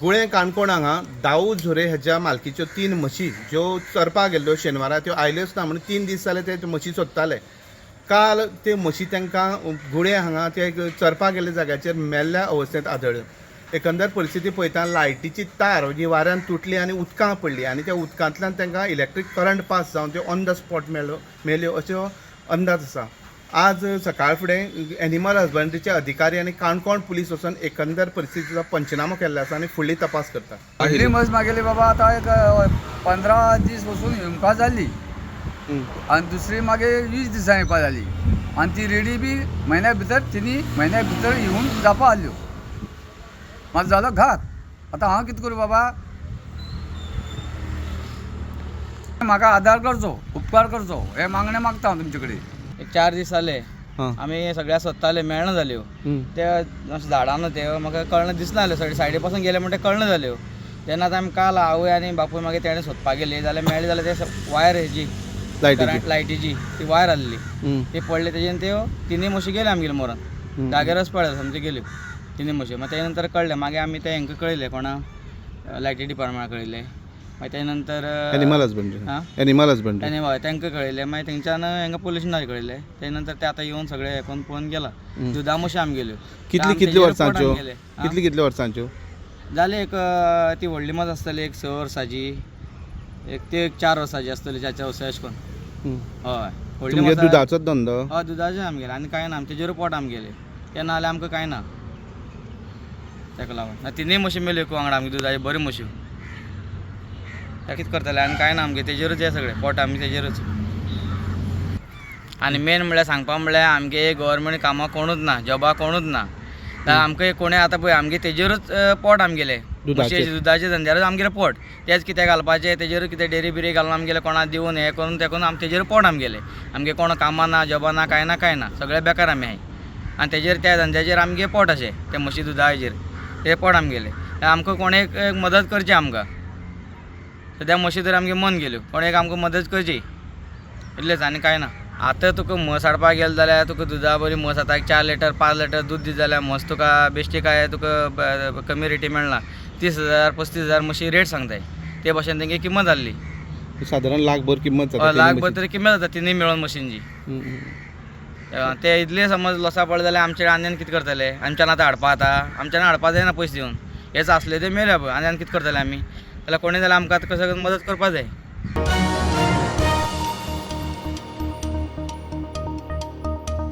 गुळे काणकोण हांगा दाऊ झोरे ह्याच्या मालकीच्यो 3 म्हशी ज्यो चरपाक गेल्ल्यो शेनवारा त्यो आयल्योच ना म्हणून 3 दीस जाले ते म्हशी सोदताले. काल ते म्हशी तांकां गुळे हांगा ते चरपाक गेल्ल्या जाग्याचेर मेल्ल्या अवस्थेंत आदळ्यो. एकंदर परिस्थिती पळयता लायटीची तार जी वाऱ्यान तुटली आनी उदकां पडली आनी त्या उदकांतल्यान तांकां इलेक्ट्रीक करंट पास जावन त्यो ऑन the spot मेल्यो अश्यो अंदाज आसा. आज सकाळ फुडें एनिमल हजबंड्रीचे अधिकारी आनी काणकोण पुलीस वचून एकंदर परिस्थितीचो पंचनामो केल्लो आसा आनी फुडली तपास करता. व्हडली म्हस मागेली बाबा आतां एक 15 दीस वचून येवपा जाली आनी दुसरी मागीर 20 दिसांनी येवपा जाली आनी ती रेडी बी म्हयन्या भितर तिनी म्हयन्या भितर येवन जापा आहल्यो. म्हाजो जालो घात. आतां हांव कितें करूं बाबा? म्हाका आदार करचो, उपकार करचो हे मागणें मागता हांव तुमचे कडेन. एक 4 दीस जाले हां. आमी सगळ्या सोदताले मेळना जाल्यो. ते अशें झाडां न्हू ते म्हाका कळना दिसना जाल्यो, सगळे सायडी पासून गेले म्हणटा कळना जाल्यो. तेन्ना आतां आमी काल आवय आनी बापूय मागीर तेणें सोदपाक गेली जाल्यार मेळ्ळी जाल्यार ते वायर हेजी लायटीची. करंट लायटीची ती वायर आहली ती पडली तेजेन त्यो तिनूय म्हशी गेल्यो आमगेले मरोन. जाग्यारच पडले सामक्यो गेल्यो तिनूय म्हशी. मागीर तेजे नंतर कळ्ळें मागीर आमी ते हेंकां कळयलें कोणा लायटी डिपार्टमेंटाक कळयलें. मागीर तेजे नंतर एनिमल हजबंड्री. हां? Animal husbandry. तेणे हय तांकां कळयलें. मागीर थंयच्यान हांगा पुलीस स्टेशनार कळयलें. तेजे नंतर ते आतां येवन सगळे हें करून पळोवन गेला. दुदा म्हशी आमगेल्यो. कितली आमी कितली तेजेर पोट वर्सांच्यो? आमगेलें. आं? कितली कितली वर्सांच्यो? जाले एक ती व्हडली म्हस आसतली एक 6 वर्साची, एक ती एक 4 वर्साची आसतली, 4 वर्सां अशें करून. हय व्हडली तुमगे म्हस. दुदाचोच धंदो? हय दुदाचें आमगेलें आनी कांय ना. आमचें तेजेर पोट आमगेलें तें ना जाल्यार आमकां कांय ना. ताका लागून ना तिनूय म्हशी मेल्यो एक वांगडा आमगे दुदाच्यो बऱ्यो म्हश्यो. तें कितें करतले आनी कांय ना आमगें तेजेरूच हें सगळें पोट आमी तेजेरूच. आनी मेन म्हणल्यार सांगपा म्हणल्यार आमगे गव्हर्मेंट कामां कोणूच ना, जॉबा कोणूच ना. आमकां कोणें आतां पळय आमगे तेजेरूच पोट आमगेलें. दुदाचेर. म्हशीं दुदाच्या धंद्यारूच आमगेलें पोट. तेंच कितें घालपाचें तेजेरूच कितें डेरी बिरी घालून आमगेलें कोणा दिवन हें करून तें करून आम तेजेर पोट आमगेलें. आमगें कोण कामां ना, जॉबां ना, कांय ना कांय ना, सगळे बेकार आमी आहाय. आनी तेजेर त्या धंद्याचेर आमगें पोट अशें ते म्हशी दुदाचेर तें पोट आमगेलें. आमकां कोणें एक मदत करची आमकां. सद्या म्हशी तर आमगे मन गेल्यो, कोणें एक आमकां मदत करची इतलेंच आनी कांय ना. आतां तुका म्हस हाडपाक गेले जाल्यार तुका दुदा बरी म्हस आतां एक 4 लिटर 5 लिटर दूद दित जाल्यार म्हस तुका बेश्टी काय तुका कमी रेटी मेळना. 30,000 35,000 म्हशी रेट सांगताय. ते भाशेन तेंगे किंमत जाल्ली सादारण लाखभर किंमत जाता. लाखभर तरी किंमत जाता तिनूय मेळोन म्हशींची. ते इतले समज लॉसा पडले जाल्यार आमचे आनी कितें करतले? आमच्यान आतां हाडपा आतां आमच्यान हाडपा जायना पयशे दिवन. हेच आसले ते मेले पळय आनी कितें करतले आमी? जाल्यार कोणूय जाल्यार आमकां आतां कसो मदत करपा जाय.